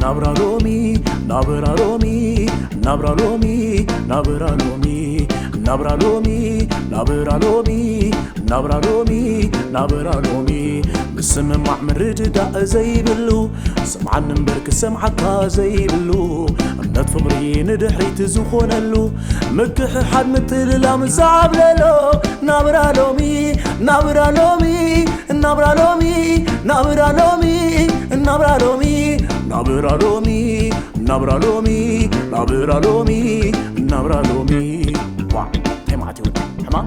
ናብራ ሎሚ ናብራ ሎሚ ናብራ ሎሚ ናብራ ሎሚ ናብራ ሎሚ ናብራ ሎሚ ናብራ ሎሚ ናብራ ሎሚ ምስምማዕ ምርድዳእ ዘይብሉ ስምዓኒ እምበር ክሰምዓካ ዘይብሉ እምነት ፍቕሪ ንድሕሪት ዝኾነሉ ምክሕሓድ ምትልላም ዝዓብለሎ ናብራ ሎሚ ናብራ ሎሚ ናብራ ሎሚ ናብራ ሎሚ ናብራ ሎሚ ናብራ ሎሚ ናብራ ሎሚ ናብራ ሎሚ ናብራ ሎሚ ዋ እንታይ ማለት እዩ ሕማም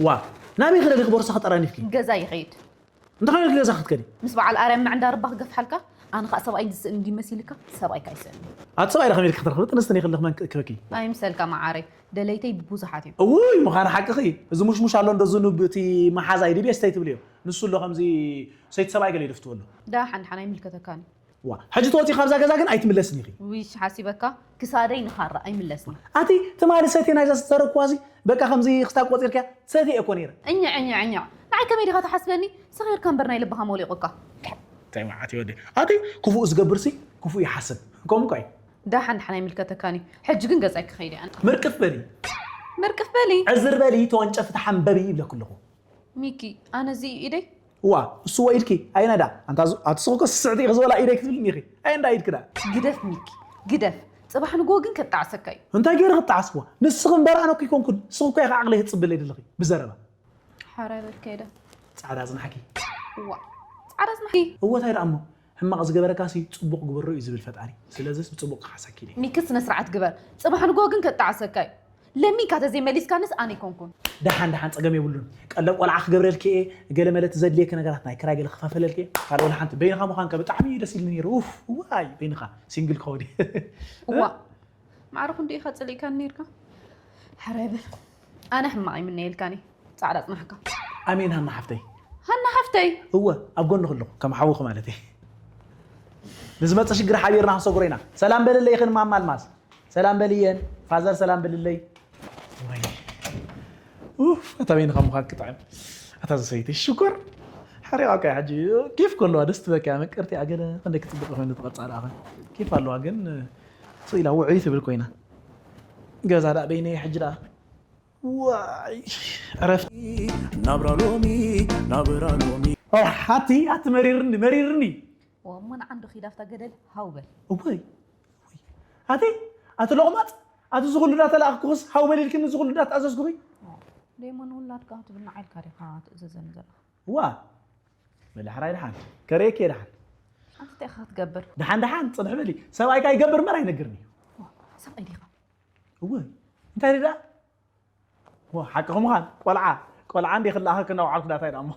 ዋ ናበይ ክደሊኽ ቦርሳኺ ጠራኒፍኪ ገዛ ይኸይድ እንታይ ገዛ ክትከዲ ምስ በዓል ኣርያም ምዕንዳር እባ ክገፍሓልካ ኣነ ከዓ ሰብኣይ ዝስእን እንዲ መሲልካ ሰብኣይካ ኣይስእን ኣቲ ሰብኣይ ዳኸመ ኢልኪ ክትረኽቢ ጥንስቲ ኒኽልኽ መን ክእክበኪ ኣይምሰልካ መዓረይ ደለይተይ ብዙሓት እዮም እውይ ምዃን ሓቅኺ እዚ ሙሽሙሽ ኣሎ እንዶ ዝኑብ እቲ መሓዛይ ድቤ ስተይ ትብልዮ ንሱ ኣሎ ከምዚ ሰይቲ ሰብኣይ ገለ ይደፍትዎ ኣሎ ዳሓን ሓን ኣይምልከተካን እዩ ዋ ሕጂ ተወፂ ካብዛ ገዛ ግን ኣይትምለስን ኢኺ ውሽ ሓሲበካ ክሳደይ ንኻራ ኣይምለስን ኣቲ ትማሊ ሰትየ ናይዛ ዝተረክዋ እዚ በቃ ከምዚ ክሳብ ቆፂርክያ ሰትየ እኮ ነይረ እኛ እኛ እኛ ንዓይ ከመይ ዲኻ ትሓስበኒ ሰኺርካ እምበር ናይ ልብኻ መውሊቑካ እንታይ መዓት ይወደ ኣቲ ክፉእ ዝገብር ሲ ክፉእ ይሓስብ ከምኡ እኮ እዩ ዳሓን ዳሓን ኣይምልከተካን እዩ ሕጂ ግን ገዛይ ክኸይድ እየ ምርቅፍ በሊ ምርቅፍ በሊ ዕዝር በሊ ተወንጨፊ ተሓንበቢ ይብለኩ ኣለኹ ሚኪ ኣነ እዚ ኢደይ እዋ እሱ ወ ኢድኪ ኣይነዳ ኣንታ ኣትስኹ ከ ስስዕቲ ኢኺ ዝበላ ኢደይ ክትብልኒ ኢኺ ኣየ እንዳ ኢድኪ ዳ ግደፍ ሚኪ ግደፍ ፅባሕ ንግሆ ግን ከጣዕሰካ እዩ እንታይ ገይረ ክጣዓስክዋ ንስኺ እምበር ኣነ እኮ ይኮንኩን ንስኺ እኮ ኢኺ ዓቕለይ ክትፅብለይ ዘለኺ ብዘረባ ሓራይ በልከይ ዶ ፃዕዳ ኣፅናሕኪ እዋ ፃዕዳ ኣፅናሕኪ እወ እንታይ ደኣ እሞ ሕማቕ ዝገበረካሲ ጽቡቕ ግበሮ እዩ ዝብል ፈጣሪ። ስለዚስ ብጽቡቕ ክሓሰኪ ኢለ። ሚኪ ስነ ስርዓት ግበር። ጽባሕ ንግሆ ግን ከጣዕሰካ እዩ። ለሚንካ ተዘይመሊስካንስ ኣነ ኣይኮንኩን። ደሓን ደሓን ጸገም የብሉን። ቀለብ ቆልዓ ክገብረልኪ እየ። ገለ መለ እቲ ዘድልየኪ ነገራት ናይ ክራይ ገለ ክፋፈለልኪ እየ። ካልእ ወላ ሓንቲ። በይንኻ ምዃንከ ብጣዕሚ እዩ ደስ ኢልኒ ነይሩ። ኡፍ ዋይ በይንኻ ሲንግል ክኸውን እየ። እዋ ማዕረ ክንድኡ ኢኻ ጸሊእካኒ ነይርካ። ሕራይ በል። ኣነ ሕማቕ ኣይምነየልካን እየ። ጻዕዳ ጽናሕካ። ኣሜን ሃና ሓፍተይ። ሃና ሓፍተይ። እወ ኣብ ጎንኺ ኣለኹ ከም ሓውኺ ማለት እየ። ንዝመጽእ ሽግር ሓቢርና ክንሰግሮ ኢና። ሰላም በልለይ ኢኽን ማማ ኣልማዝ። ሰላም በልየን ፋዘር ሰላም በልለይ። ወይ ኡፍ ኣታ በይንኻ ምዃን ክጥዕም። ኣታ ዝሰይቲ ሽኮር ሓሪቓካ ሕጂ ኬፍ ከለዋ ደስ ትበካ ምቅርቲ ኣገለ ክንደይ ክጽብቕ ኮይኑ ትቐጻ ደኣ ኬፍ ኣለዋ ግን ስኢላ ውዑይ ትብል ኮይና ገዛ ደኣ በይነይ ሕጂ ደኣ ዋይ ዕረፍቲ ናብራ ሎሚ ናብራ ሎሚ ኣቲ ኣቲ መሪርኒ መሪርኒ ወሞ ንዓንዶ ኺድ ኣብታ ገደል ሃው በል እወይ ኣቲ ኣቲ ሎቕማፅ ኣቲ ዝኹሉ እንዳተላእኽኩኽስ ሃው በል ኢልክኒ ዝኹሉ እንዳተኣዘዝኩኺ ደይሞ ንውላድካ ክትብል ንዓይልካ ዲኻ ትእዘዘኒ ዘለኻ ዋ መዳሕራይ ድሓን ከርእየኪ እየ ድሓን ኣንቲ እንታይ ኢኻ ክትገብር ድሓን ድሓን ፅንሕ በሊ ሰብኣይካ ይገብር እምበር ኣይነግርን እዩ ሰብኣይ ዲኻ እወ እንታይ ደኣ ዋ ሓቅኺ ምዃን ቆልዓ ቆልዓ እንዲ ክለኣኸ ክነውዓል ክዳታይ ደኣ እሞ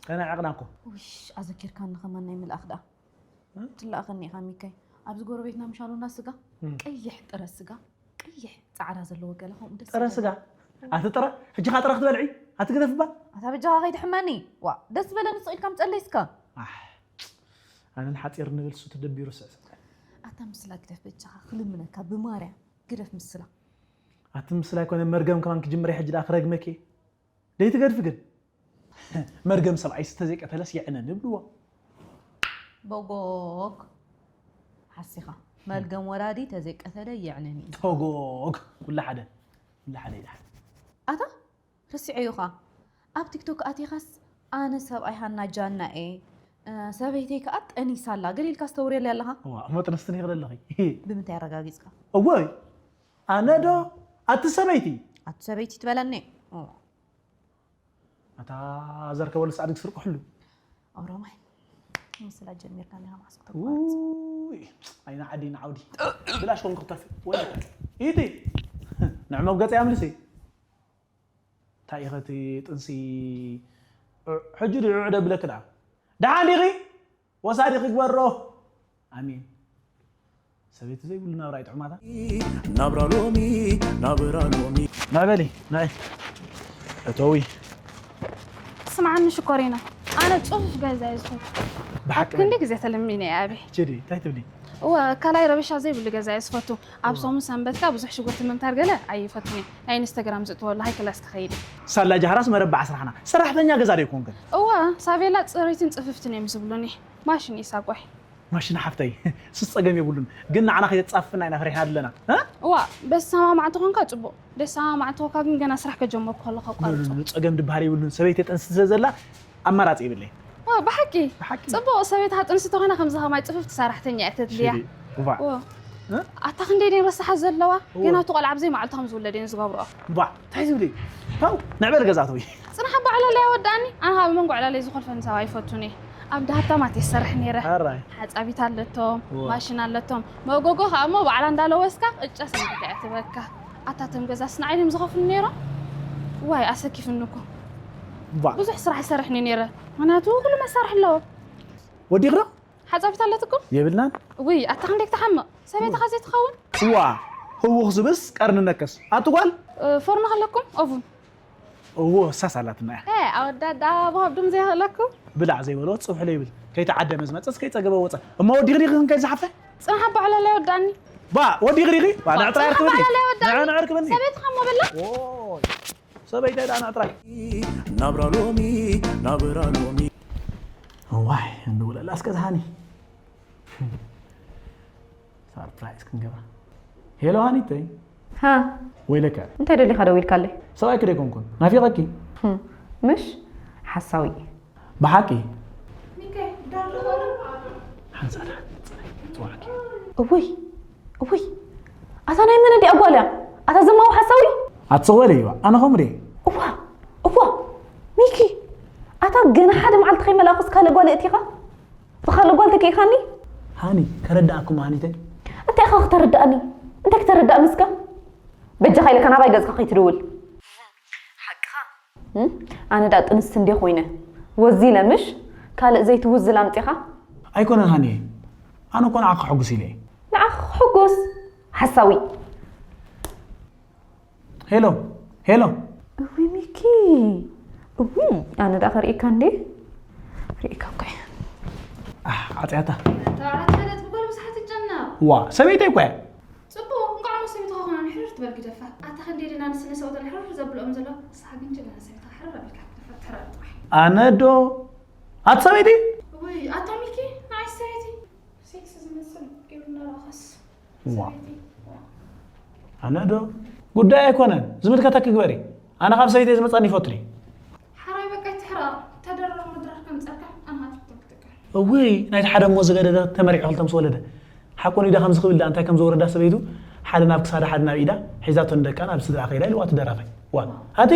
ተናዒቕና እኮ ውሽ ኣዘኪርካኒ ከማን ናይ ምልኣኽ ደኣ ትለኣኸኒ ኢኻ ሚካይ ኣብዚ ጎረቤትና ምሻሉ እንዳ ስጋ ቀይሕ ጥረ ስጋ ቀይሕ ፃዕዳ ዘለዎ ገለ ከምኡ ደስ ጥረ ስጋ ኣቲ ጥረ ሕጂ ኻ ጥረ ክትበልዒ ኣቲ ግደፍ እባ ኣታ በጃኻ ከይትሕመኒ ዋ ደስ ዝበለኒ ስቕ ኢልካ ምፀለይ እስከ ኣነ ንሓፂር ንብል ሱ ተደቢሩ ስዕስዕ ኣታ ምስላ ግደፍ በጃኻ ክልምነካ ብማርያም ግደፍ ምስላ ኣቲ ምስላ ኣይኮነ መርገም ከማን ክጅምር ሕጂ ደኣ ክረግመኪ ደይትገድፊ ግን መርገም ሰብኣይስ ተዘይቀተለስ የዕነኒ ይብልዎ። ቦጎግ ሓሲኻ መርገም ወላዲ ተዘይቀተለ የዕነኒ እዩ። ቦጎግ ኩላ ሓደ ኩላ ሓደ ይድሓን። ኣታ ረሲዐዮ ኸኣ ኣብ ቲክቶክ ኣቲኻስ ኣነ ሰብኣይ ሃና ጃና እየ ሰበይተይ ከኣ ጠኒሳ ኣላ ገለ ኢልካ ስተውርየለይ ኣለኻ። እዋ እሞ ጥንስቲ ነይ ክለ ኣለኺ። ብምንታይ ኣረጋጊጽካ? እወይ ኣነ ዶ ኣቲ ሰበይቲ ኣቲ ሰበይቲ ትበለኒ ኣታ ዘርከበሉ ሳዕዲ ክስርቁ ሕሉ ኦሮማይ ምስላ ጀሚርካ ኒኻ ማስክ ተቋርጽ ኣይና ዓዲ ንዓውዲ ብላሽ ኮንኩ ክተፍ ወይ ኢቲ ንዕመብ ገጸ ያምልሲ እንታይ ኢኸ እቲ ጥንሲ ሕጂ ድዑ ዕደ ብለክ ደኣ ደሓን ዲኺ ወሳዲ ክግበሮ ኣሜን ሰበይቲ ዘይብሉ ናብራ ይጥዕማታ ናብራ ሎሚ ናብራ ሎሚ ናበሊ ናይ እተዊ ስምዓኒ ሽኮሪና ኣነ ጽፉፍ ገዛ እየ ዝፈቱ ብሓቂ ክንደይ ግዜ ተለሚነ እየ ኣበይ ችዲ እንታይ ትብሊ እወ፣ ካልኣይ ረብሻ ዘይብሉ ገዛ እየ ዝፈቱ። ኣብ ሰሙን ሰንበት ከኣ ብዙሕ ሽጉርቲ ምምታር ገለ ኣይፈቱን እየ። ናይ ኢንስታግራም ዝእትወሉ ሃይ ክላስ ክኸይድ እየ። ሳላ ጃህራስ መረብ ዓስራሕና ሰራሕተኛ ገዛ ዶ ይኮንክን? እወ፣ ሳቬላ ጽርይትን ጽፍፍትን እዮም ዝብሉኒ። ማሽን እዩ ሳቋይ። ማሽን ሓፍተይ ስስ ጸገም የብሉን፣ ግን ንዓና ከየጻፍና ኢና ፈሪሕና ኣለና። እ? እዋ፣ በሰማማዕ ተኾንካ ጽቡቕ። ደሰማማዕ ተኾንካ ግን ገና ስራሕ ከጀመርኩ ከለኹ ኣቋርጾ። ጸገም ድበሃል የብሉን፣ ሰበይቲ ጠንሲ ስለ ዘላ ኣማራጺ የብለይ። ዋ፣ ብሓቂ? ብሓቂ። ጽቡቕ፣ ሰበይትኻ ጥንሲ ተኾይና ከምዚ ከማይ ጽፍፍቲ ሰራሕተኛ እያ ተድልያ። ሽዲ፣ እዋ። ዋ። እ? ኣታ ክንደይ ደይ ረሳሓት ዘለዋ? እዋ። ገና እቲ ቆልዓ ብዘይ መዓልቱ ከም ዝውለድ እየን ዝገብርኦ። እዋ፣ እንታይ ዝብለይ? ፓው፣ ንዕበል ገዛ ተውይ። ጽናሕ ኣባ ዕላለ ያወዳኒ፣ ኣነ ካብ መንጎ ዕላለይ ዝኾልፈኒ ሰብ ኣይፈቱን እየ። ኣብ ዳሃብታማት እየ ዝሰርሕ ነይረ። ኣራይ። ሓጻቢት ኣለቶም፣ እዋ። ማሽን ኣለቶም። መጎጎ ከኣ እሞ ባዕላ እንዳለወስካ ቅጫ ሰንኪታ እያ ትበካ። ኣታ እቶም ገዛስ ንዓይ ድዮም ዝኸፍሉ ነይሮም? ዋይ፣ ኣሰኪፍኒ እኮ። ባ። ብዙሕ ስራሕ ይሰርሕ ነይረ። ምኽንያቱ ኩሉ መሳርሒ ኣለዎ። ወዲኽ ዶ? ሓጻቢት ኣለትኩም? የብልናን። ውይ፣ ኣታ ክንደይ ክትሓምቕ። ሰበይትኻ ዘይትኸውን? እዋ፣ ህውኽ ዝብስ ቀርኒ ነከስ። ኣቲ ጓል? እ፣ ፎርኖ ኣለኩም? ኦቭን? እዎ፣ እሳስ ኣላትና እያ። እ፣ ኣወዳዳ ብሃብዱም ዘይኽእለኩም? ብላዕ ዘይበሎ ጽውሕሎ ይብል። ከይተዓደመ ዝመጸስ ከይጸገበ ወጸ። እሞ ወዲኽ ዲኺ ክንከይድ ዝሓፈ? ጽናሕ ኣባ ዕላለ ይወዳኒ። ባ፣ ወዲኽ ዲኺ? ባ፣ ንዕጥራ ጽናሕ ኣባ ዕላለ ይወዳኒ። ንዕጥራ ዕርክበኒ። ሰበይትኻ እሞ በላ? ኦይ፣ ሰበይታይ ደኣ ንዕጥራይ። ናብራ ሎሚ፣ ናብራ ሎሚ። እዋይ፣ እንድውለላ እስከ ዝሃኒ። ሳርፕራይዝ ክንገብራ። ሄሎ ሃኒተይ። ሃ። ወይለከ። እንታይ ደሊኻ ደዊልካለይ? ሰብኣይኪ ዶ ኣይኮንኩን? ናፊቐኪ። ህም፣ ምሽ? ሓሳዊ። ብሓቂ? ሓንሳብ ጽዋዕኪ። እውይ፣ እውይ። ኣታ ናይ መን እንዲኣ ጓል እያ? ኣታ ዘማዊ ሓሳዊ? ኣትስቕ በሊ እዩዋ። ኣነ ከምኡ ድየ? እዋ፣ እዋ። ሚኪ፣ ኣታ ገና ሓደ መዓልቲ ከይመላእኩስ ካልእ ጓል እቲኻ? ብኻልእ ጓል ተኪእካኒ? ሃኒ፣ ከረድኣኩም ሃኒተይ? እንታይ ኢኻ ክተረድኣኒ? እንታይ ክተረድኣኒ እስከ? በጃኻ ኢለካ ናባይ ገጽካ ከይትድውል። ሓቅኻ። እም? ኣነ ዳ ጥንስቲ እንዴ ኮይነ? ወዚ ኢለ ምሽ? ካልእ ዘይትውዝል ኣምጺኻ? ኣይኮነን ሃኒየ። ኣነ እኮ ንዓኺ ክሕጉስ ኢለ እየ። ንዓኺ ክሕጉስ? ሓሳዊ። ሄሎ፣ ሄሎ። እውይ ሚኪ፣ እውይ ኣነ ደኣ ከርእየካ እንዴ? ርእየካ እኮ እየ። ኣሕ፣ ዓጽያታ። ተባዕራት ማለት ብጓል ብዙሓት ትጨነቕ። ዋ፣ ሰበይተይ እኮ እያ። ጽቡቕ፣ እንቋዕ እሞ ሰበይትኻ ኮና ንሕርር ትበል ግደፋ። ኣታ ክንደይ ደና ንስነ ሰብኡተን ሕርር ዘብልኦም ዘሎ፣ ንስኻ ግን ጀጋና ሰበይትኻ ሕርር ኣቢልካ ግደፋ፣ ተራር ጥራሕ። ኣነ ዶ? ኣቲ ሰበይቲ? እውይ፣ ኣታ ሚኪ፣ ንዓይ ሰበይቲ። ሴክስ ዝመስል ጌሩ እናረኣኻስ ዋ። ሰበይቲ፣ ዋ። ኣነ ዶ? ጉዳይ ኣይኮነን፣ ዝምልከተኪ ግበሪ። ኣነ ካብ ሰበይተይ ዝመጻኒ ይፈቱ ድዩ? ሓራይ በቃ ኣይትሕረቕ፣ ተደረር ምድራር ከምጸልካ ኣነ ካብ ቲክቶክ ክጥቀም። እውይ፣ ናይቲ ሓደ እሞ ዝገደደ ተመሪዑ ክልተ ምስ ወለደ። ሓቁ ኒዳ ከምዚ ክብል ደኣ እንታይ ከም ዘውረዳ ሰበይቱ፣ ሓደ ናብ ክሳዳ፣ ሓደ ናብ ኢዳ፣ ሒዛቶ ንደቃ ናብ ስድራ ከይዳ ኢልዋ እቲ ደራፋይ። ዋ፣ ኣቲ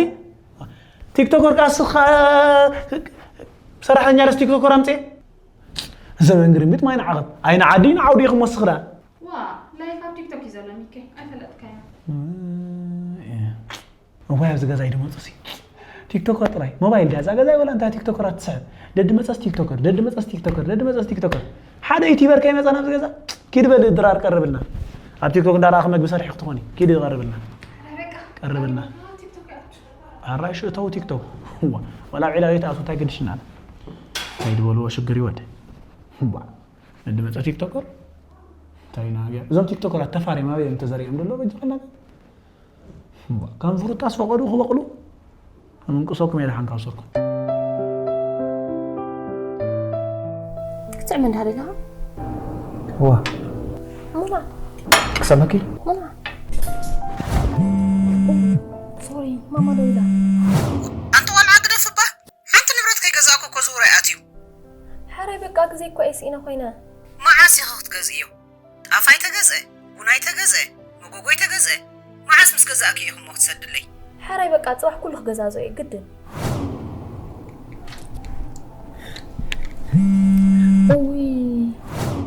ቲክቶከር ከኣ ስኻ ሰራሕተኛ ደስ ቲክቶከር ኣምጽኤ? ዘመን ግርምቢጥ ማይ ንዓቐብ። ኣይንዓዲ ንዓውዲ ኢኹም ወስኽ ደኣ። ዋ፣ ላይፍ ኣብ ቲክቶክ እዩ ዘሎ ሚከ፣ ኣይፈለጥካዮ። እዋይ ኣብዚ ገዛ እዩ ድመፅሲ። ቲክቶከር ጥራይ ሞባይል ድያ እዛ ገዛ ወላ እንታይ ቲክቶከር ኣትስሕብ። ደዲ መፀስ ቲክቶከር፣ ደዲ መፀስ ቲክቶከር፣ ደዲ መፀስ ቲክቶከር። ሓደ ዩቲዩበር ከይመፀ ናብዚ ገዛ ኪድ በል ድራር ቀርብልና። ኣብ ቲክቶክ እንዳረኣኽ መግቢ ሰሪሒ ክትኾኒ ኪድ ቀርብልና። ቀርብልና። ኣራሽ እተው ቲክቶክ። ዋ፣ ወላ ዒላ ቤት ኣቱ እንታይ ገድሽና። እንታይ ድበልዎ ሽግር ይወድ። ዋ፣ ነዲ መፀ ቲክቶከር። እንታይ ኢና ገ-፣ እዞም ቲክቶከራት ተፋሪም ኣበይ እዮም ተዘሪኦም ደሎ በጃ ከላ። ዋ፣ ከም ፍሩታስ ፈቐዱ ክበቕሉ። ምንቅሶኩም የድሓን ካብ ሰርኩም። ክትዕም እንዳደጋ? ዋ። ሙና። ክሰመኪ? ሙና። ሶሪ፣ ማማ ደው ኢላ። ኣንቲ ቆልዓ ግደፍባ። ሓንቲ ንብረት ከይገዛእኩ እኮ ዝውሮ ይኣትዩ። ሓራይ በቃ ግዜ እኮ እየ ስኢነ ኮይነ። መዓስ ኢኺ ክትገዝእዮ? ጣፋይ ተገዝአ፣ ቡናይ ተገዝአ፣ መጎጎይ ተገዝአ። መዓስ ምስ ገዛእክዮ ኢኺ እሞ ክትሰድለይ? ሓራይ በቃ ጽባሕ ኩሉ ክገዛዝኦ እየ ግድን። እውይ።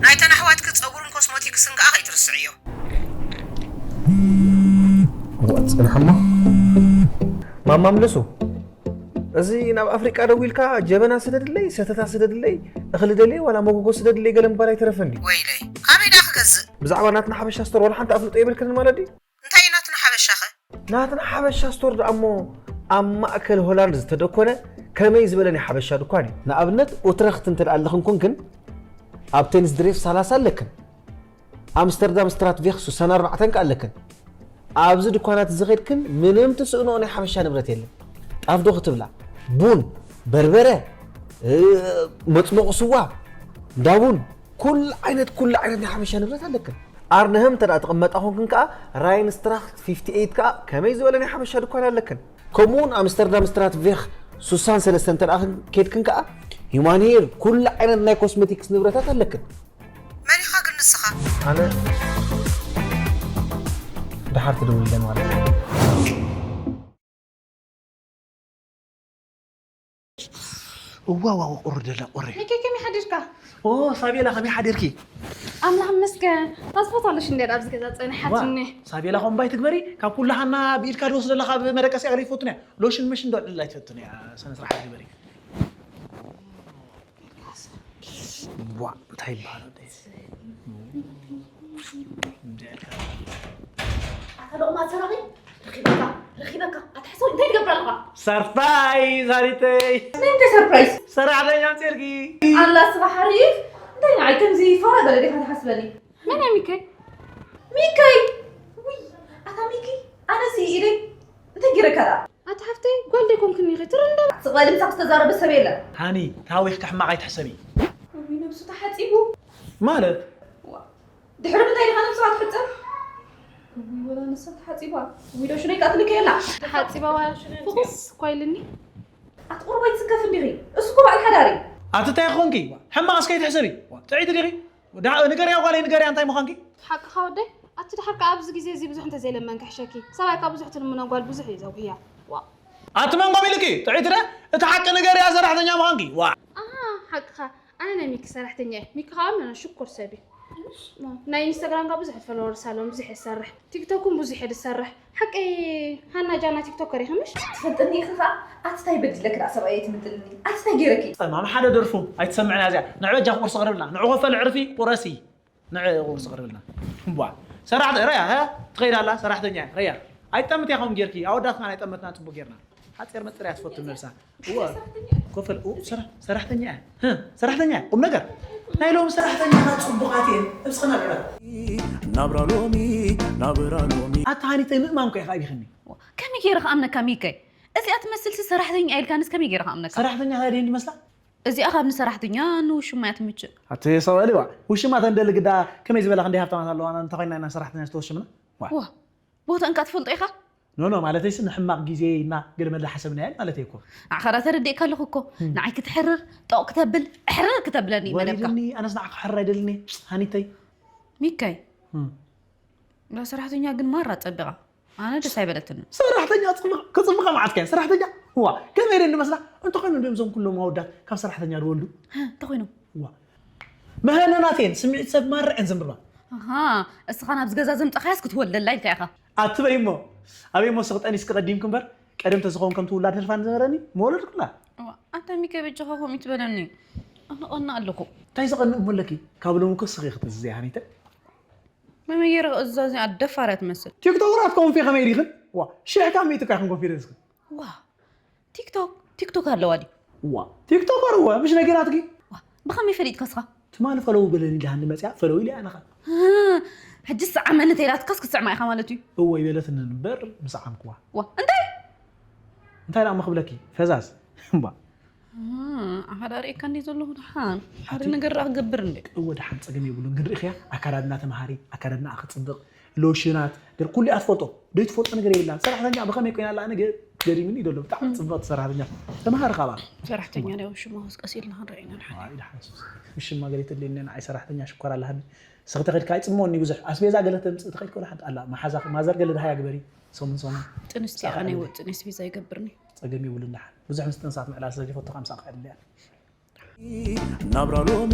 ናይተን ኣሕዋትኪ ጸጉርን ኮስሞቲክስን ከኣ ከይትርስዕዮ። እዋ፣ ጽንሕ እሞ። ማማ ምልሱ፣ እዚ ናብ ኣፍሪቃ ደዊልካ ጀበና ስደድለይ፣ ሰተታ ስደድለይ፣ እኽሊ ደልየ ዋላ መጎጎ ስደድለይ ገለ ምባል ኣይተረፈን ድዩ? ወይለይ፣ ካበይ ደኣ ክገዝእ? ብዛዕባ ናትና ሓበሻ ስቶር ዋላ ሓንቲ ኣፍልጦ የብልክንን ማለት ድዩ? እንታይ እዩ ናትና ሓበሻኸ? ናትና ሓበሻ ስቶር ደኣ እሞ ኣብ ማእከል ሆላንድ ዝተደኮነ ከመይ ዝበለ ናይ ሓበሻ ድኳን እዩ። ንኣብነት ኡትረኽት እንተ ደኣ ኣለኽን ኮንክን ኣብ ቴንስድሬፍ ሰላሳ ኣለክን። ኣምስተርዳም ስትራትቬክ ሱሳን ኣርባዕተን ከኣ ኣለክን። ኣብዚ ድኳናት እዚ ኸድክን ምንም ትስእንኦ ናይ ሓበሻ ንብረት የለን። ጣፍ ዶ ክትብላ፣ ቡን፣ በርበረ፣ እ፣ መጽሞቂ ስዋ፣ እንዳቡን፣ ኩሉ ዓይነት፣ ኩሉ ዓይነት ናይ ሓበሻ ንብረት ኣለክን። ኣርነህም እንተ ደኣ ትቕመጣ ኾንክን ከኣ፣ ራይንስትራኽት ፊፍቲ ኤይት ከኣ ከመይ ዝበለ ናይ ሓበሻ ድኳን ኣለክን። ከምኡውን ኣምስተርዳም ስትራትቬክ ሱሳን ሰለስተ እንተ ደኣ ኸድክን ከኣ፣ ሂዩማን ሄር፣ ኩሉ ዓይነት ናይ ኮስመቲክስ ንብረታት ኣለክን። መን ኢኻ ግን ንስኻ? ኣነ ደሓር ትደውልለ ማለት እዩ። እዋ፣ ዋ፣ ዋ፣ ቁሪ ደላ፣ ቁሪ። ሚኪ፣ ከመይ ሓዲርካ? ኦ፣ ሳቤላ፣ ከመይ ሓዲርኪ? ኣምላኽ ይመስገን። ታስፎት ኣለሽ እንዴ ኣብዚ ገዛ ጸኒሓትኒ? ዋ፣ ሳቤላ፣ ከምባይ ትግበሪ? ካብ ኩሉ ሃና ብኢድካ ድወስደላ ካብ መደቀሲ ኣግሪ ይፈቱን እያ። ሎሽን መሽን ዶ ዕድል ኣይትፈቱን እያ። ስነ ስርዓት ግበሪ። ዋ፣ እንታይ ይበሃል ወደይ? እንታይ ኢልካ? ኣታ ሎቕማ ሰራቒ፣ ረኺበካ፣ ረኺበካ። ኣታ ሓሳዊ፣ እንታይ ትገብር ኣለኻ? ሰርፕራይዝ፣ ሃኒተይ። ናይ እንታይ ሰርፕራይዝ? ሰራሕተኛ ኣምፅኤልኪ። ኣላ ስኻ ሓሪፍ። እንታይ ንዓይ ከምዚ ፋራ በለ ዲኻ ትሓስበኒ? መን እያ ሚከይ? ሚከይ? ውይ፣ ኣታ ሚኪ፣ ኣነሲ ኢደይ እንታይ ጌረካ ደኣ? ኣቲ ሓፍተይ፣ ጓል ዶ ኣይኮንክን ኢኺ? ትርንደባ። ስቕ በሊ፣ ምሳኺ ዝተዛረበ ሰብ የለን። ሃኒ፣ ታዊኽካ ሕማቕ ኣይትሕሰቢ። እውይ፣ ነብሱ ተሓጺቡ። ማለት? ዋ፣ ድሕሪ ምንታይ ዲኻ ነብስኻ ትሕጽብ? እውይ፣ ወላ ንሳ ተሓጺባ። እውይ፣ ዶ ሽነይ ከኣ ትልከየላ። ተሓጺባ ዋ፣ ፍኹስ እኮ ኢልኒ። ኣቲ ቁሩብ ኣይትስከፍ እንዲኺ። እሱ እኮ በዓል ሓዳር እዩ። ኣቲ እንታይ ኮንኪ? ሕማቕ እስከ ኣይትሕሰቢ። ዋ፣ ጥዕይቲ ዲኺ? ዳ-፣ ንገርያ ጓለይ፣ ንገርያ እንታይ ምዃንኪ? ሓቅኻ ወደይ፣ ኣቲ ድሓር ከኣ ኣብዚ ግዜ እዚ ብዙሕ እንተዘይለመንኪ ሕሸኪ። ሰብኣይ ከኣ ብዙሕ ትልምኖ ጓል ብዙሕ እዩ ዘጉህያ። ዋ። ኣቲ መን ኮም ኢልኪ? ጥዕይቲ ደ? እቲ ሓቂ ንገርያ ሰራሕተኛ ምዃንኪ። ዋ። ኣሃ፣ ሓቅኻ። ኣነ ናይ ሚኪ ሰራሕተኛ እየ። ሚኪ ከኣ ምናና ሽኮር ሰብ እዩ። ናይ ኢንስታግራም ከኣ ብዙሕ ፎሎወርስ ኣለዎም፣ ብዙሕ ይሰርሕ። ቲክቶክ እውን ብዙሕ እየ ዝሰርሕ። ሓቀይ ሃና ጃና ቲክቶከር ኢኺ ምሽ? ትፈልጥኒ ኢኺ ከኣ? ኣቲ ታይ በዲለኪ ደኣ ሰብኣየይ ትምጥልኒ? ኣቲ ታይ ገይረኪ? ጸማም ሓደ ደርፉ ኣይትሰምዕን እያ እዚኣ። ንዕ በጃ ቁርሲ ቅርብልና። ንዑ ከፈል ዕርፊ ቁረሲ። ንዕ ቁርሲ ቅርብልና። እምቧ። ሰራሕተ-፣ ረያ፣ ሀ? ትኸይድ ኣላ ሰራሕተኛ፣ ረያ። ኣይትጠምት እያ ከምኡ ጌርኪ። ኣወዳት ከኣ ኣይጠመትና ጽቡቅ ጌርና። ሓጺር መጽር እያ ትፈቱ ነብሳ። እወ። ኮፈል፣ ኡ፣ ሰራ-፣ ሰራሕተኛ እያ። ህ፣ ሰራሕተኛ እያ። ቁም ነገር። ናይ ሎሚ ሰራሕተኛታት ጽቡቓት እየን። ነብስኽን ኣብዕላ። ናብራ ሎሚ፣ ናብራ ሎሚ። ኣታ ሃኒተይ ምእማን እኮ ኢኻ ኣቢኽኒ። ከመይ ገይረ ክኣምነካ ሚከይ? እዚኣ ትመስልሲ ሰራሕተኛ ኢልካንስ ከመይ ገይረ ክኣምነካ? ሰራሕተኛ ታዲያ እንዲ መስላ? እዚኣ ካብ ንሰራሕተኛ ንውሽማ እያ ትምችእ። ኣቲ ሰብኣይ ሊዋ፣ ውሽማ ተንደሊ ግዳ ከመይ ዝበላ ክንደይ ሃብታማት ኣለዋና እንተኾይና ኢና ሰራሕተኛ ዝተወሽምና? ዋ። ዋ፣ ቦተንካ ትፈልጦ ኢኻ? ኖ፣ ኖ፣ ማለተይሲ ንሕማቕ ግዜ ኢልና ገለ መለ ሓሰብናዮ ማለት እኮ። ንዓኻ ዳ ተረዲእካ ኣለኹ እኮ። እም። ንዓይ ክትሕርር፣ ጦቕ ክተብል፣ እሕርር ክተብለኒ እዩ መደብካ። ወሪድኒ፣ ኣነስ ንዓኻ ክሕርር ኣይደልኒ፣ ሃኒተይ። ሚካይ። እም። ላ ሰራሕተኛ ግን ማራ ጸቢቓ። ኣነ ደስ ኣይበለትንን። ሰራሕተኛ ጽብቕ-፣ ክጽብቓ መዓት ከ ሰራሕተኛ? ዋ፣ ከመይ ኢለ እንድመስላ? እንተኾይኑ እንድዮም እዞም ኩሎም ኣወዳት ካብ ሰራሕተኛ ዝወልዱ? ሀ፣ እንተኾይኖም? ዋ። መሃነናት እየን፣ ስምዒት ሰብ ማርዐን ዘንብባ። ኣሃ፣ እስኻ ናብዚ ገዛ ዘምጻኻያስ ክትወልደላ ኢልካ ኢኻ። ኣትበይ እሞ፣ ኣበይ እሞ ስቕ ጠኒስኪ ቀዲምኪ እምበር፣ ቀደም ተዝኸውን ከምቲ ውላድ ህርፋን ዝነበረኒ፣ ምወለድኩላ። እዋ፣ ኣንታ ሚከ በጃኻ ከምኡ ትበለኒ። ኣነ ቀና ኣለኹ። እንታይ ዘቐንእ እሞ ኣለኪ? ካብ ሎሚ እኮ ስኺ ክትእዝዚ እያ ሃኒተ። መመየሪ እዛ እዚኣ ደፋር እያ ትመስል። ቲክቶከራት ኮንፊ ከመይ ዲኽን? ዋ፣ ሽሕ ካብ ሚእቲ እኳ ኢኽን ኮንፊደንስክን። ዋ፣ ቲክቶክ፣ ቲክቶክ ኣለዋ ድዩ? ዋ፣ ቲክቶከር እወ፣ ምሽ ነጊራትኪ? ዋ፣ ብኸመይ ፈሊጥካ እስኻ? ትማሊ ፈለው በለኒ ኢላሃኒ መጽያ፣ ፈለው ኢለ ኣነኻ። እ፣ ሕጂ ሰዓመኒ ተይላትካስ ክትስዕማ ኢኻ ማለት እዩ? እወ፣ ይበለትኒ እምበር፣ ምሰዓምክዋ። ዋ፣ እንታይ? እንታይ ደኣ እሞ ክብለኪ? ፈዛዝ። እምባ። እ፣ ኣኻ ደኣ ርእየካ እንድየ ዘለኹ ደሓን። ሓደ ኣቲ ነገር ደኣ ክገብር እንደ። እወ፣ ደሓን ጸገም የብሉን። ግን ርኢኽያ? ኣከዳድና ተምሃሪ፣ ኣከዳድናኣ ክጽብቕ፣ ሎሽናት፣ ገለ ኩሉ እያ ትፈልጦ። ዘይትፈልጦ ነገር የብላን። ሰራሕተኛ ብኸመይ ኮይና ኣላ? ኣነ ገ-፣ ገሪሙኒ እዩ ዘሎ። ብጣዕሚ ጽብቕቲ ሰራሕተኛ። ተምሃሪ ካብኣ። ሰራሕተኛ ናይ ውሽማ ቀስ ኢልና ክንርኢ ኢና ንሓን። ኣይ፣ ደሓን ሱስ። ውሽማ ገለ ተድልየኒ ንዓይ ሰራሕተኛ ሽኮር ኣለሃኒ። ስኽቲ ከድካ ኣይጽምወኒ ብዙሕ። ኣስቤዛ ገለ ተምጽእ ትኸይድ ከሎ ሓንቲ ኣላ። መሓዛ ማዘር ገለ ደሃያ ግበሪ። ሰሙን ሰሙን። ጥንስቲ ሰዓት ኣነ ኣለ። ይወጽእ፣ ኣስቤዛ ይገብርኒ። ጸገም የብሉን ደሓን። ብዙሕ ምስ ጥንሳት ምዕላል ስለ ዘይፈቱ፣ ከምሳ ክዕድል እያ። ናብራ ሎሚ፣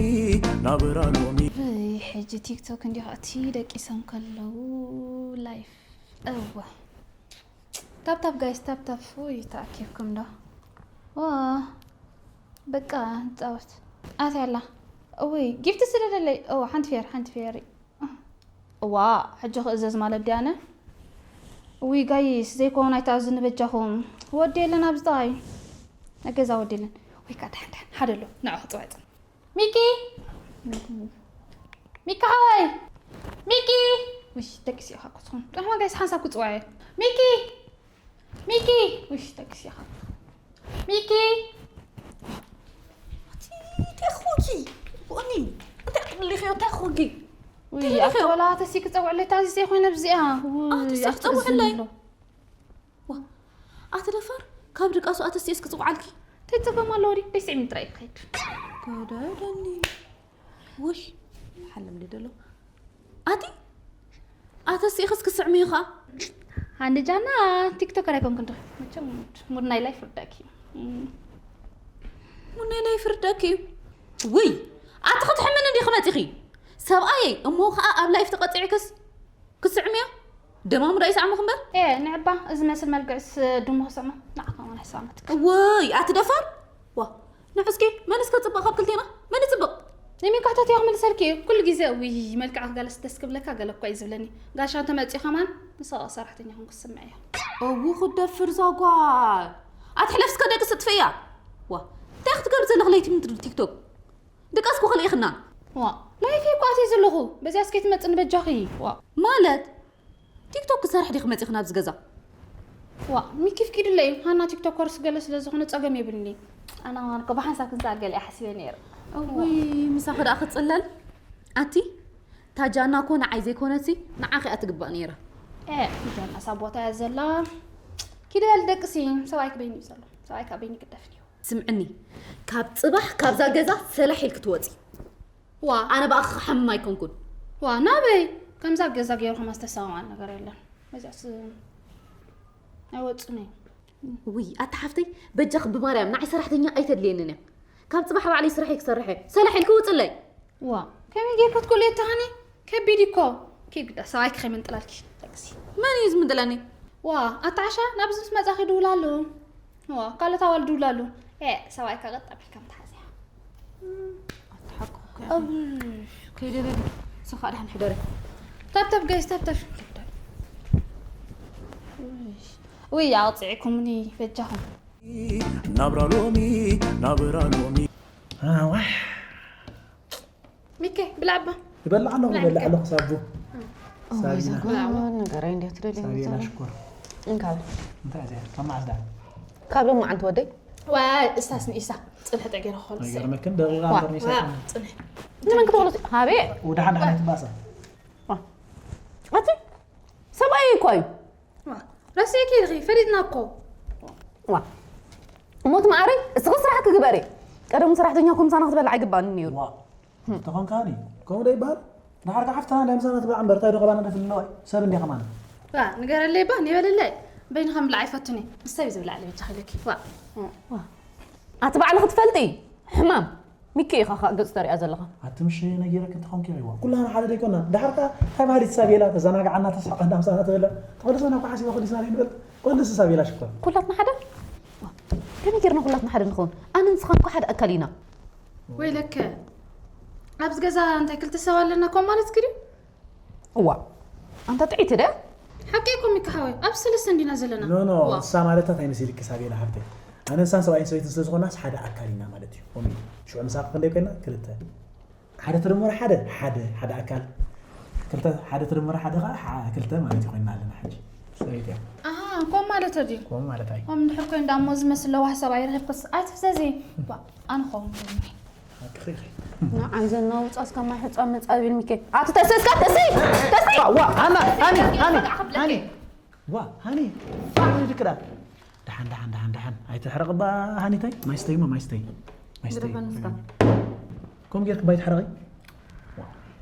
ናብራ ሎሚ። እይ፣ ሕጂ ቲክቶክ እንዲኻ እቲ ደቂሰን ከለዉ ላይፍ። እወ። ታፕ ታፕ ጋይስ፣ ታፕ ታፕ። ውይ፣ ተኣኪብኩም ዶ? ዋ፣ በቃ ንጻወት። ኣትያ ኣላ። እውይ፣ ጊፍቲ ስደደለይ። እዋ፣ ሓንቲ ፌር፣ ሓንቲ ፌሪ። እዋ፣ ሕጂ ክእዘዝ ማለት ድያ ኣነ? እውይ፣ ጋይስ፣ ዘይኮን ኣይትኣዝዙኒ በጃኹም። ወዲ የለን ኣብዚ ጥቓይ። ኣብ ገዛ ወዲ የለን። ወይ ከኣ ደሓን፣ ደሓን፣ ሓደ ኣሎ። ንዑ ክጽዋዕ ጽን። ሚኪ! ሚኪ ሓወይ! ሚኪ! ውሽ፣ ደቂ ሲኢኻ እኮ ትኾን። ጥዑማ ጋይስ ሓንሳብ ክጽውዓ እየ። ሚኪ! ሚኪ! ውሽ፣ ደቂ ሲኢኻ። ሚኪ! እንታይ ኾንኪ? ብእኒ፣ እንታይ ክትብልኽዮ? እንታይ ኾንኪ? ውይ፣ እንታይ ኣቲ ኾንኪ? ወላ ኣተሲ ክጸውዕለይ ታዚዘ ኮይነ ብዚኣ። ውይ፣ ኣተሲ ኣቲ ክጸውዕለይ? እዝን ኣሎ። ዋ፣ ኣቲ ደፋር፣ ካብ ድቃሱ ኣተሲኤስ ክጽውዓልኪ? እንታይ ጸገም ኣለዎ ድዩ? ደስ ይብለኒ ጥራይ ክኸይድ። ገደደኒ። ውይ፣ ሓለም ደሎ። ኣቲ፣ ኣተሲኤኽስ ክስዕምዩ ኸኣ? ሃኒ ጃና፣ ቲክቶከር ኣይኮንኩን ዶ? መቸም ሙድ ናይ ላይፍ ርዳኪ። እም። ሙድ ናይ ላይፍ ርዳኪ እዩ። ውይ፣ ኣቲ ክትሕምኒ እንዲኺ መጺኺ? ሰብኣየይ፣ እሞ ኸኣ ኣብ ላይፍ ተቐጺዕክስ? ክስዕምዮ? ደማሙ ዶ ይስዕምኹ እምበር? ኤ፣ ንዕባ፣ እዚ መስል መልክዕስ ድሙ ክስዕሞ? ንዓኻ ማን ሕሳማትክ? ውይ፣ ኣቲ ደፋር! ዋ፣ ንዑ እስኪ፣ መን እስከ ጽብቕ ካብ ክልቴና? መን ይጽብቕ? ንሚካታት እያ ክምልሰልኪ እዩ። ኩሉ ግዜ፣ ውይ፣ መልክዕ ክገለስ ደስ ክብለካ፣ ገለ እኳ እዩ ዝብለኒ። ጋሻ እንተ መጺኡ ከማን፣ ንስኻ ሰራሕተኛ ኮንኩ ዝስምዕ እያ። እዉ ክደፍር እዛ ጓል። ኣቲ ሕለፍ እስከ ደቂ ስጥፍእያ። ዋ፣ እንታይ ክትገብሪ ዘለኺ ለይቲ ምድሪ ቲክቶክ? ድቃስ እኮ ከልኢኽና። ዋ፣ ላይፍ እኮ ኣትየ ዘለኹ። በዚያ እስከ ትመጽኒ በጃኺ። ዋ። ማለት? ቲክቶክ ክሰርሕ ዲኺ መጺኺ ናብዚ ገዛ? ዋ፣ ሚኪ ፍቂዱለይ እዩ። ሃና ቲክቶከርስ ገለ ስለ ዝኾነ ጸገም የብልኒ። ኣነ ከማን እኮ ብሓንሳብ ክንስኣል ገለ እየ ሓሲበ ነይረ። እውይ፣ ምሳኺ ደኣ ክጽለል? ኣቲ፣ እታ ጃና እኮ ንዓይ ዘይኮነትሲ፣ ንዓኺ እያ ትግባእ ነይራ። ኤ፣ ጃና ሳብ ቦታ እያ ዘላ። ኪዲ በሊ ደቅሲ፣ ሰብኣይኪ በይኑ እዩ ዘሎ። ሰብኣይካ በይኑ ይግደፍን እዩ። ስምዕኒ፣ ካብ ጽባሕ ካብዛ ገዛ ሰላሕ ኢልኪ ትወጺ። ዋ። ኣነ ብኣኺ ክሓምም ኣይኮንኩን። ዋ፣ ናበይ? ከምዛ ገዛ ገይሩ ከማን ዝተሰማማዕ ነገር የለን። በዚኣስ ኣይወጽን እዩ። ውይ፣ ኣታ ሓፍተይ፣ በጃኺ ብማርያም ንዓይ ሰራሕተኛ ኣይተድልየንን እያ። ካብ ጽባሕ ባዕለይ ስራሐይ ክሰርሕ እየ። ሰላሕ ኢልኪ ውጽለይ። ዋ፣ ከመይ ጌርካ ትክእሉ እየ ተሃኒ? ከቢድ እኮ። ኪድ ግዳ ሰብኣይኪ ከይምንጥላልኪ። ደቅሲ። መን እዩ ዝምንጥለኒ? ዋ፣ ኣታ ዓሻ፣ ናብዚ ምስ መጻኺ ድውላሉ። ዋ፣ ካልኦት ኣዋልድ ድውላሉ። ኤ፣ ሰብኣይካ ቀጥ ኣቢልካ ምትሓዝያ። ኣትሓቁ እኮ እያ። ከይደ በሊ። ንስኻ ደሓን ሕደሪ። ታብታብ ጋይስ፣ ታብታብ። ውይ፣ ኣቕጺዕኩምኒ በጃኹም። ናብራ ሎሚ፣ ናብራ ሎሚ። ኣዋ። ሚከ፣ ብላዕ እባ። ይበልዕ ኣለኹ፣ ብላዕ ይበልዕ ሚከ። ኣለኹ ሳቡ። እዋይ፣ ሳቢና። እዛ ጓል ንገረይ እንድያ ትደልየኒ ሳቢና ዘላ። ሽኮር። እንካብ። እንታይ እዚኣ? ካብ መዓስ ደኣ? ካብ ሎሚ መዓንቲ ወደይ። ዋይ፣ እስታስ ንኢሳ። ጽንሒ ጠገይረ ክኾን ዝሰ-፣ ኣይገርመክን? ደቂቓ ዋ፣ እምበር ንኢሳ ዋ፣ ይኮነ። ጽንሒ። ንመን ክትበሉ? ሃቤ። ወደ ሓደ ሓደ ትባሳ። ዋ። ኣቲ፣ ሰብኣይ እኮ እዩ። ዋ፣ ረሲዕኪ ኢኺ፣ ፈሊጥና እኮ። ዋ። ሞት መዓረይ፣ እስኺ ስራሕኪ ግበሪ። ቀደም ሰራሕተኛ እኮ ምሳና ክትበልዕ ኣይግባእን ነይሩ። ዋ። እንተኾንካ ኒ፣ ከምኡ ዶ ይበሃል? ንሓርካ ሓፍትና ናይ ምሳና ትብላዕ እምበር፣ እንታይ ዶ ከባና ደፍልለዋይ? ሰብ እንዲያ ከማን። ዋ፣ ንገረለይ እባ፣ ንበለለይ። በይንኻ ምብላዕ ኣይፈቱን እየ። ንሰብ እዩ ዝብላዕ ለይ በጃኺ ኢለኪ። ዋ። ዋ። ኣቲ ባዕልኺ ትፈልጢ? ሕማም። ሚኪ ኢኻ ኸኣ ገጽ ተሪኣ ዘለኻ። ኣቲ ምሽ ነጊረኪ እንተኾንኪ ኢኺ። ኩላና ሓደ ደይኮና። ደሓር ከኣ እንታይ ባህሊ ሳቤላ ተዘናግዓና ተስሕቐና ምሳና ትበልዕ። ተመልሰና እኮ ሓሲባ ክዲ ሳቤ ንበል። ቆንደስ ሳቤላ ሽኮር። ኩላትና ሓደ? ዋ፣ ከመይ ጌርና ኩላትና ሓደ ንኸውን? ኣነ ንስኻን እኮ ሓደ ኣካል ኢና። ወይለከ፣ ኣብዚ ገዛ እንታይ ክልተ ሰብ ኣለና እኮ ማለት ድዩ? እዋ፣ ኣንታ ጥዒቲ ደ? ሓቂ እኮ ሚኪ ሓወይ፣ ኣብ ሰለስተ እንዲና ዘለና። ኖ፣ ኖ፣ ዋ። ንሳ ማለት እንታይ መሲልኪ ሳቤላ ሓብተይ? ኣነ ንሳን ሰብኣይን ሰበይትን ስለ ዝኾናስ ሓደ ኣካል ኢና ማለት እዩ። ከምኡ እዩ። ሽዑ ምሳኺ ክንደይ ኮይና? ክልተ። ሓደ ተደመረ ሓደ፣ ሓደ፣ ሓደ ኣካል። ክልተ፣ ሓደ ተደመረ ሓደ ኸዓ፣ ሓ-፣ ክልተ ማለት እዩ ኮይንና ኣለና ሕጂ። ሰበይቲ እያ። ኣሃ፣ ከምኡ ማለት ድዩ? ከምኡ ማለት ኣይ። ከምኡ እንድሕር ኮይኑ ደኣ እሞ ዝመስል ለዋህ ሰብኣይ ረኺብክስ ኣይትፍዘዚ። ዋ፣ ኣነ ኸውን ዘለኒ። ሓቅኺ ኢኺ። ንዓይ ዘናውጻስ ከማይ ሕጻን መጻ ቢል ሚኬ። ኣቲ ተሰስካ ተሰይ! ተሰይ! ዋ፣ ዋ፣ ሃና፣ ሃኒ፣ ሃኒ፣ ሃኒ። ዋ፣ ሃኒ። ሃኒ ድክዳ። ደሓን፣ ደሓን፣ ደሓን፣ ደሓን። ኣይትሕረቕ እባ ሃኒተይ። ማይ ስተይ እሞ፣ ማይ ስተይ። ማይ ስተይ። ግደፈኒ እስካ። ከምኡ ጌርክ ባይ ትሕረቒ? ዋ።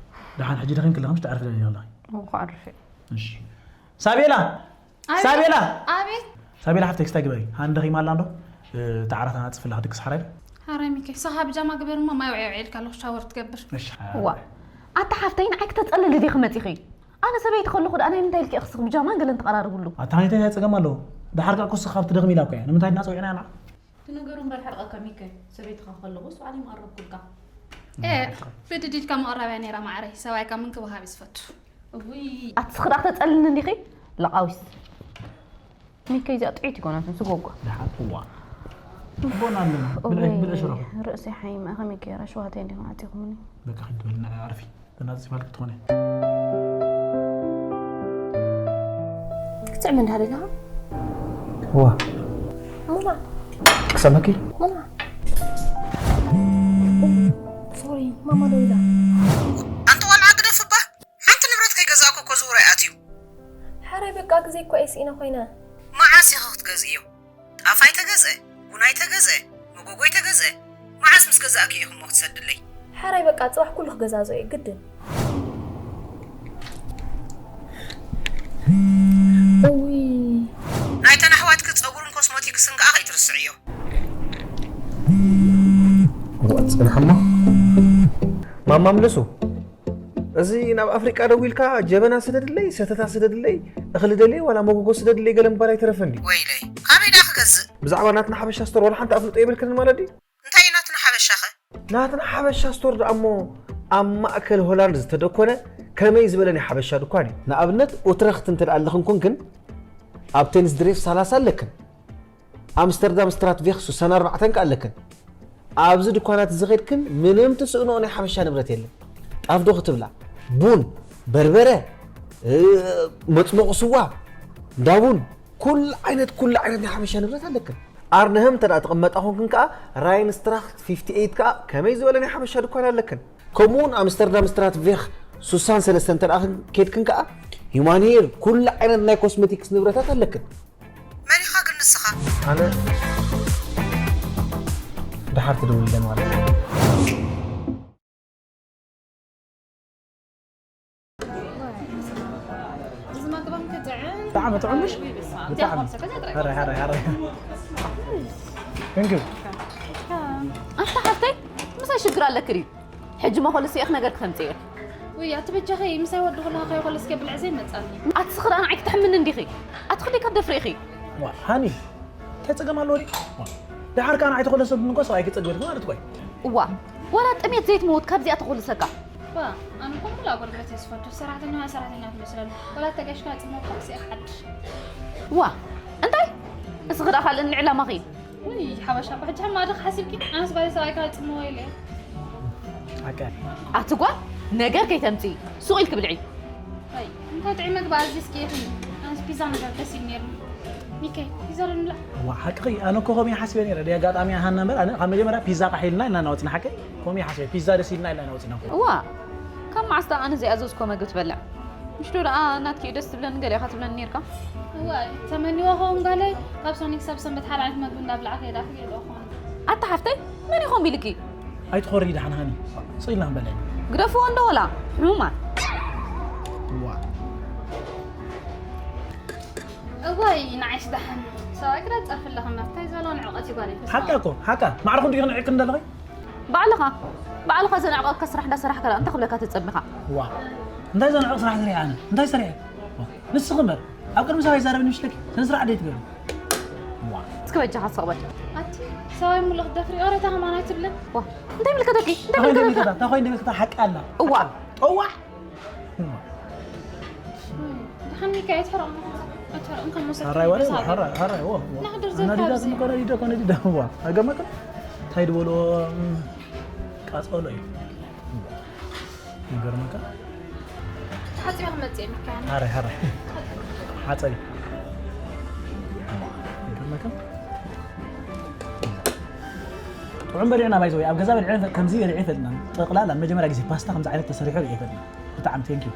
ደሓን ሕጂ ደኺምኪ ኣለኺ፣ ምሽ ትዓርፊ ደሊኺ ኣለኺ። እኮ ዓርፊ። እሺ። ሳቤላ! ኣቤት። ሳቤላ! ኣቤት። ሳቤላ ሓፍተይ ክስታይ ግበሪ። ሃኒ ደኺማ ኣላ እንዶ? እ፣ እታ ዓራት ኣናጽፍላ ክድቅስ ሓራይ ዶ? ሓራይ ሚኪ፣ ንስኻ ብጃማ ግበር እሞ ማይ ውዒ ውዒ ኢልካ ኣለኹ ሻወር ትገብር። እሺ። ዋ፣ ኣታ ሓፍተይ ንዓይ ክተጸልሊ ዲኺ መጺኺ? ኣነ ሰበይቲ ከለኹ ደኣ ናይ ምንታይ ኢልኪ ኢኺ ንስኺ ብጃማን ገለን ተቐራርብሉ? ኣታ ሃኒተይ እንታይ ጸገም ኣለዎ? ደሓር ከኣ እኮ ንስኻ ካብ ትደኽሚ ኢላ እኮ እያ። ንምንታይ ድና ጸዊዕና ኢና? ትነገሩ እምበር ሓርቐካ ሚኪ፣ ሰበይትኻ ከለኹ እሱ ኣነ ይመቐረብኩልካ። ኤ፣ ብድድ ኢልካ መቐረብያ ነይራ ማዕረይ፣ ሰብኣይካ ምንክብኻብ እዩ ዝፈቱ። እውይ። ኣቲ ስኽዳ ክተጸልኒ እንዲኺ? ለቓዊስ። ሚኪ እዚኣ ጥዒት ይኮናትን ስጎጓ። ደሓን እዋ። ቦና ኣለና። ብልዒ፣ እውይ፣ ብልዒ ሽረኹ። ርእሲ ሓይማ ከመይ ገይራ ሸዋተይ እንዲኹም ኣጺኹምኒ? በቃ ኪድ በል ንዓ ኣዕርፊ። ተናጺፋልኪ ትኾነ። ጥዕም እንዳደለኻ ዋ ሙና ክሰመኪ ሙና ሶሪ ማማ ደው ኢላ ኣንቲ ቆልዓ ግደፍ እባ። ሓንቲ ንብረት ከይገዛእኩ እኮ ዝውሮ ይኣትዩ። ሓራይ በቃ ግዜ እኮ እየ ስኢነ ኮይነ መዓስ ኢኺ ክትገዝእዮ? ጣፍ ኣይተገዝአ፣ ቡን ኣይተገዝአ፣ መጎጎ ኣይተገዝአ። መዓስ ምስ ገዛእክዮ ኢኺ እሞ ክትሰድለይ? ሓራይ በቃ ፅባሕ ኩሉ ክገዛዞ እየ ግድን እውይ ናይተን ኣሕዋትኪ ፀጉርን ኮስሞቲክስን ከዓ ከይትርስዕዮ። እዋ ፅንሓማ ማማ ምልሱ እዚ ናብ ኣፍሪቃ ደዊልካ ጀበና ስደድለይ ሰተታ ስደድለይ እኽሊ ደለይ ዋላ መጎጎ ስደድለይ ገለ ምባል ኣይተረፈን ድዩ ወይለይ ካበይ ዳ ክገዝእ? ብዛዕባ ናትና ሓበሻ ስቶር ዋላ ሓንቲ ኣፍልጦ የብልክንን ማለት ድዩ እንታይ እዩ ናትና ሓበሻኸ? ናትና ሓበሻ ስቶር ደኣ እሞ ኣብ ማእከል ሆላንድ ዝተደኮነ ከመይ ዝበለ ናይ ሓበሻ ድኳን እዩ ንኣብነት ኡትረኽት እንተ ደኣ ኣለኽን ኮንክን ኣብ ቴንስ ድሬፍ ሰላሳ ኣለክን ኣምስተርዳም ስትራትቬክ ሱሳን ኣርባዕተን ከኣ ኣለክን ኣብዚ ድኳናት እዚ ኸድክን ምንም ትስእንኦ ናይ ሓበሻ ንብረት የለን ጣፍ ዶ ክትብላ ቡን በርበረ እ፣ መፅሞቕ ስዋ እንዳ ቡን ኩሉ ዓይነት ኩሉ ዓይነት ናይ ሓበሻ ንብረት ኣለክን ኣርንህም እንተ ደኣ ትቕመጣ ኾንክን ከኣ ራይንስትራኽት ፊፍቲ ኤይት ከኣ ከመይ ዝበለ ናይ ሓበሻ ድኳን ኣለክን ከምኡ እውን ኣምስተርዳም ስትራትቬክ ሱሳን ሰለስተ እንተ ደኣ ኬድክን ከኣ ሂማን ሄር ኩሉ ዓይነት ናይ ኮስሜቲክስ ንብረታት ኣለክን መን ኢኻ ግን ንስኻ? ኣነ ደሓር ትደውልለ ማለት እዩ እዚ መግቢ ክጥዕም ብጣዕሚ ጥዑም ምሽ? ብስመ ኣብ ብጣዕሚ። ጃ ከብሰ ከዛ ጥራይ ሀረ ሀረ ሀረ። Thank you። ኣንታ ሓፍተይ ምሳይ ሽግር ኣለክ ድዩ ሕጂ መኾልሲ ኢኽ ነገር ክተምፅእ እየ ውይ ኣቲ በጃኺ ምሳይ ወዲ ከለኻ ከይኮለስከ ብልዕ ዘይመፃኒ ኣቲ ስኽዳ ንዓይ ክትሕምኒ እንዲኺ ኣቲ ክደይ ካብ ደፍሪ ኢኺ ዋ ሃኒ እንታይ ፀገም ኣለዎ ድዩ? ዋ፣ ደሓር ከዓ ንዓይ ተኾለሰ ምንኮ ሰብኣይ ክፀግበልኩ ማለት እኮ እዩ። እዋ ዋላ ጥሜት ዘይትመውት ካብዚኣ ተኾልሰካ ዋ ኣነ ኮምላ ኣገልግሎት እየ ዝፈቱ ሰራሕተኛ ሰራሕተኛ ትመስለኒ ወላ ተጋሽካ ፅመ ኮምሲ እየ ክሓድር ዋ እንታይ እስኺ ደኣ ካልእ ንዕላማኺ ውይ ሓበሻ እኮ ሕጂ ሕማቕ ዶ ሓሲብኪ ኣነስ ጓል ሰብኣይ ካብ ፅመዎ ኢለ እየ ሓቂ ኣቲ ጓል ነገር ከይተምፅኢ ሱቕ ኢልክ ብልዒ ኣይ እንታይ ጥዒ መግቢ ኣዚዝኪ ኢኺ ኣነስ ፒዛ ነገር ደስ ኢሉ ነይሩ ሚከ ፒዛ ዶ ንብላዕ ዋ ሓቂ ኣነ እኮ ከምኡ ሓሲበ ነይረ ድየ ኣጋጣሚ ሃና እምበር ኣነ ካብ መጀመርያ ፒዛ ቃሕ ኢልና ኢና እናወፅና ሓቂ ከምኡ ሓሲበ ፒዛ ደስ ኢልና ኢና እናወፅና እዋ ካብ መዓስ ደኣ ኣነ ዘይኣዘዝኮ መግቢ ትበልዕ ምሽ ዶ ደኣ ናትኪ ደስ ትብለኒ ገለ ኢኻ ትብለኒ ነርካ እዋ ተመኒዎ ኸውን ጋለይ ካብ ሰኒ ክሳብ ሰንበት ሓደ ዓይነት መግቢ እንዳብላዕ ከይዳ ክገለ ኾነ ኣታ ሓፍተይ መን ኢኹም ኢልኪ ኣይትኾሪ ደሓን ሃኒ ስቕ ኢልና ክንበልዕ ኢና ግደፍዎ እንዶ ወላ ሕሙማት ዋ እዋይ ንዓይስ ደሓን ሰብኣይ ክዳ ጸርፊ ኣለኽና እንታይ ዝበሎ ንዕቐት ይጓል ይፈስ ሓቃ እኮ ሓቃ ማዕረኹም ዲኹ ንዕቅ እንደለኸ ባዕልኻ ባዕልኻ ዘንዕቐካ ስራሕ እንዳሰራሕካ ደኣ እንታይ ክብለካ ተጸቢኻ ዋ እንታይ ዘንዕቕ ስራሕ ሰሪሐ ኣነ እንታይ ሰሪሐ ንስኺ እምበር ኣብ ቅድሚ ሰብኣይ ዛረብኒ ምሽለኪ ስነ ስርዓት ደይ ትገብሪ ዋ እስኪ በጃኻ ስቕ በል ኣቲ ሰብኣይ ሙሉእ ክትደፍሪ ይቕሬታ ከማን ኣይትብልን ዋ እንታይ ምልከተኪ እንታይ ታኾይ ምልከተኪ እንደሚልከታ ታኾይ እንደሚልከታ ሓቂ ኣላ እዋ ጠዋዕ ድሓን ሚካ ኣይትሕረቕ ኣይትሕረቕ እንካ መውሰድ ሀራይ ወረ ሀራይ ሀራይ ወ ናሕድር እና ዲዳ ዘካብዚ ዝምኮነ ዲዳ ኮነ ዲዳ ዋ ኣገመክን እንታይ ድበሎ ቃጸሎ እዩ ይገርመካ ሓፂባ ክመፅእ ሚካ ሀራይ ሀራይ ሓጸቢ ይገርመካ ጥዑም በሊዕና ባይዘወይ ኣብ ገዛ በሊዕና ከምዚ በሊዐ ይፈልጥና ጠቕላላ መጀመርያ ግዜ ፓስታ ከምዚ ዓይነት ተሰሪሑ ሪአ ይፈልጥና ብጣዕሚ ቴንኪዩ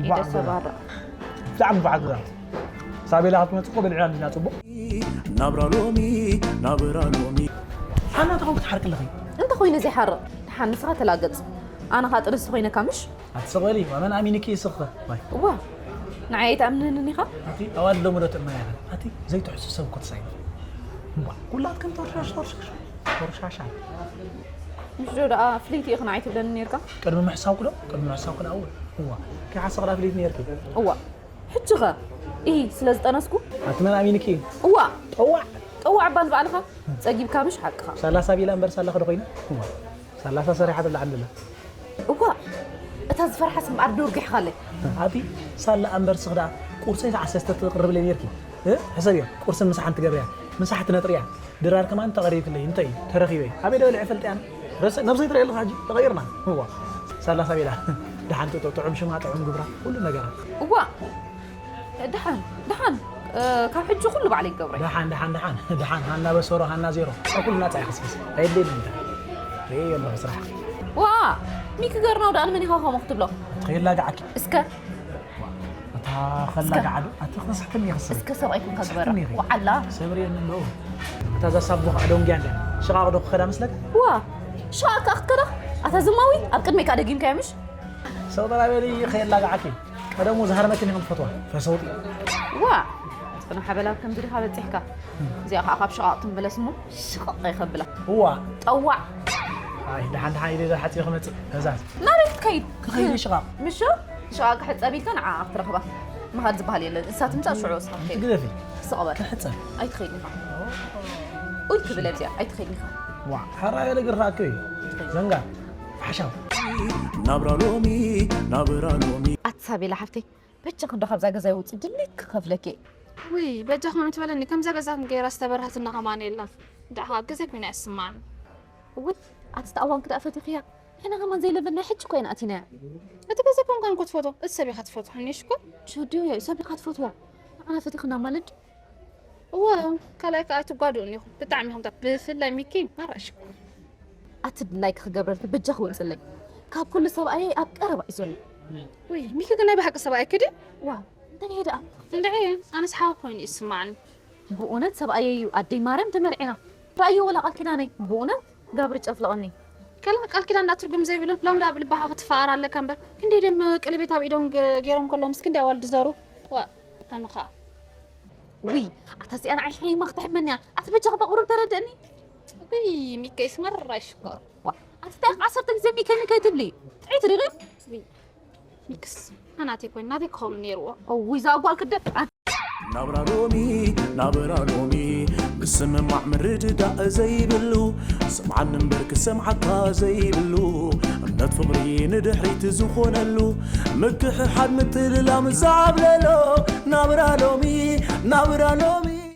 ኢደ ሰባራ ብጣዕሚ በዓል ገዛ ሳቤላ ክትመፅእ እኮ በሊዕና እንዲና ፅቡቕ ናብራ ሎሚ ናብራ ሎሚ ሓና ተኸው ክትሓርቅ ኣለኺ እንተ ኮይነ ዘይሓርቕ ደሓን ንስኻ ተላገጽ ኣነ ኻ ጥንሲ ኮይነካ ምሽ ኣትስቕበሊ መን ኣሚንኪ ይስኽፈ ባይ እዋ ንዓይ ኣይትኣምንንን ኢኻ ኣቲ ኣዋል ሎሚ ዶ ትእመና ኢኻ ኣቲ ዘይትሕሱ ሰብ እኮ ትሳይ እምባ ኩላትክን ተወርሻሽ ተወርሻሽ ተወርሻሻ ምሽ ዶ ደኣ ፍልይቲ ኢኽን ኣይትብለኒ ነርካ ቅድሚ ምሕሳብኩ ዶ ቅድሚ ምሕሳብኩ ዶ ኣወል እዋ ከይሓሰኽላ ፍልይቲ ነርኪ እዋ ሕጂ ኸ ኢሂ ስለ ዝጠነስኩ ኣቲ መን ኣሚንኪ እዋ ጠዋዕ ጠዋዕ እባ ንባዕልኻ ጸጊብካ ምሽ ሓቅኻ ሰላሳ ቢላ እምበር ሳላ ኸዶ ኮይና እዋ ሰላሳ ሰሪሓ ትብላ ዓንድላ እዋ እታ ዝፈርሓስ እምበኣር ዶርጊሕኻለይ ኣቲ ሳላ እምበር ስኽዳ ቁርሰይ ሰዓት ሰለስተ ትቕርብለይ ነርኪ እ? ሕሰብዮ ቁርሲ ምሳሓን ትገብርያ ምሳሕ ትነጥርያ ድራር ከማን ተቐሪብክለይ እንታይ እዩ ተረኺበይ ኣበይ ደበልዐ ፈልጥያን ረሰ ነብሰይ ትረየለኻ ሕጂ ተቐይርና እዋ ሳላ ሳቤላ ደሓን ጥዑም ሽማ ጥዑም ግብራ ኩሉ ነገራ እዋ ደሓን ደሓን፣ ካብ ሕጂ ኩሉ ባዕለይ ክገብሮ እየ። ደሓን ደሓን ደሓን ደሓን፣ ሃና በሰሮ ሃና ዜሮ፣ ኩሉ ናጻ ይኸስከስ። ኣይደልን እንተ ርእየ ኣለኹ ስራሕ። ዋ፣ ሚኪ ገርናው ደኣ ንመን ኢኻ ከምኡ ክትብሎ? ትኸይላ ገዓኪ። እስከ እታ ኸላ እስከ። ገዓዱ ኣቲ ክተሳሕተኒ ይኸስር። እስከ ሰብኣይ ኩንካ ግበራ። ተሳሕተኒ ይኸ። ወዓላ። ሰብሪ የለን ዶ። እታ ዛሳብ ዶ ከኣ ደንጊያ እንደ ሽቓቕ ዶ ክኸዳ መስለካ? ዋ፣ ሽቓቕ ከኣ ክትከዳ? ኣታ ዝማዊ፣ ኣብ ቅድመይ ከኣ ደጊምካዮ ምሽ? ሰው ተላበሊ ኸየላ ገዓኪ። ቀደሙ ዝሃርመክን ኢኹም ትፈትዋ። ፈሰውጢ። ዋ፣ ጽንሓ በላ ከም ድሪኻ በጺሕካ። እዚኣ ከኣ ካብ ሽቓቕ ትምለስ እሞ ሽቕቕ ከይኸብላ። እዋ። ጠዋዕ። ኣይ፣ ደሓን ደሓን ኢለ ሓጺረ ክመጽእ። ፈዛዝ። ናበይ ክትከይድ? ክኸይድ ሽቓቕ። ምሹ? ሽቓቕ ክሕጸብ ኢልካ ንዓ ክትረኽባ። ምኻድ ዝበሃል የለን። ንሳ ትምጻእ ሽዑ ንስኻ ክትከይድ። ግደፊ። ስቕ በል። ክሕጸብ። ኣይትኸይድ ኢኻ። ኡይ ክብል ኣብዚኣ። ኣይትኸይድ ኢኻ። ዋ፣ ሓራ ገለ ግርፋ ኣክብ እዩ። ዘንጋ። ሓሻው። ናብራ ሎሚ፣ ናብራ ሎሚ። ኣታ ሳቤላ ሓፍተይ፣ በጃ ክንዶ ካብዛ ገዛ ይውጽእ ድሌት ክኸፍለኪ። ውይ፣ በጃ ከመን ትበለኒ፣ ከምዛ ገዛ ገይራ ዝተበርሃትና ከማን የላን። ደኣ ኣብ ገዛ ኮይና ይስማዓኒ። ውይ፣ ኣቲ እታ እዋን ክዳእ ፈቲኽያ። ንሕና ከማን ዘይለበልና ሕጂ እኮ ኢና ኣቲናያ። እቲ ገዛ ኮንካ እንኮ ትፈትዎ፣ እቲ ሰብ ኢኻ ትፈትዎ፣ ሓኒሽ እኮ። ሸዱ፣ ሰብ ኢኻ ትፈትዎ። ንዓና ፈቲኽና ማለት። እወ፣ ካልኣይ ከኣ ኣይትጓድኡን ኢኹም። ብጣዕሚ ኢኹም ታ-፣ ብፍላይ ሚኪ፣ ማራሽ እኮ። ኣቲ ድላይኪ ክገብረልኪ በጃ ክወጽለይ። ካብ ኩሉ ሰብኣየይ ኣብ ቀረባ እዩ ዘሎ። ውይ፣ ሚኪ ግን ናይ ብሓቂ ሰብኣይኪ ድዩ? ዋ፣ እንታይ ይሄ ደኣ? እንድዒ፣ ኣነስ ሓው ኮይኑ ይስማዓኒ። ብእውነት ሰብኣየይ እዩ፣ ኣደይ ማርያም ተመርዒና። ራእዮ ወላ ቃል ኪዳነይ፣ ብእውነት ጋብር ጨፍለቐኒ። ከላ ቃል ኪዳን ደኣ ትርጉም ዘይብሉ፣ ሎም ደኣ ብልባኻ ክትፈኣር ኣለካ እምበር። ክንደይ ደም ቅልቤት ኣብ ኢዶም ገ-፣ ገይሮም ከለዉ ምስ ክንደይ ኣዋልድ ዘሩ። ዋ፣ ኣነ ኸኣ። ውይ፣ ኣታ እዚኣ ንዓይ ሕሊማ ክትሕመኒ እያ። ኣቲ በጃኻ በቑሩብ ተረድእኒ። ውይ፣ ሚከይስ መራይ ሽኮር። ዋ፣ ኣቲ እንታይ ዓሰርተ ግዜ ሚከይ ሚከይ ትብሊ? ጥዒት ርግም። ውይ፣ ሚክስ፣ ኣናተይ ኮይኑ ናተይ ክኸውን ነይርዎ። እውይ፣ እዛ ጓል ክደ-፣ ናብራ ሎሚ፣ ናብራ ሎሚ፣ ምስምማዕ ምርድዳእ ዘይብሉ፣ ስምዓኒ እምበር ክሰምዓካ ዘይብሉ፣ እምነት ፍቕሪ ንድሕሪት ዝኾነሉ፣ ምክሕሓድ ምትልላም ዝዓብለሎ፣ ናብራ ሎሚ፣ ናብራ ሎሚ።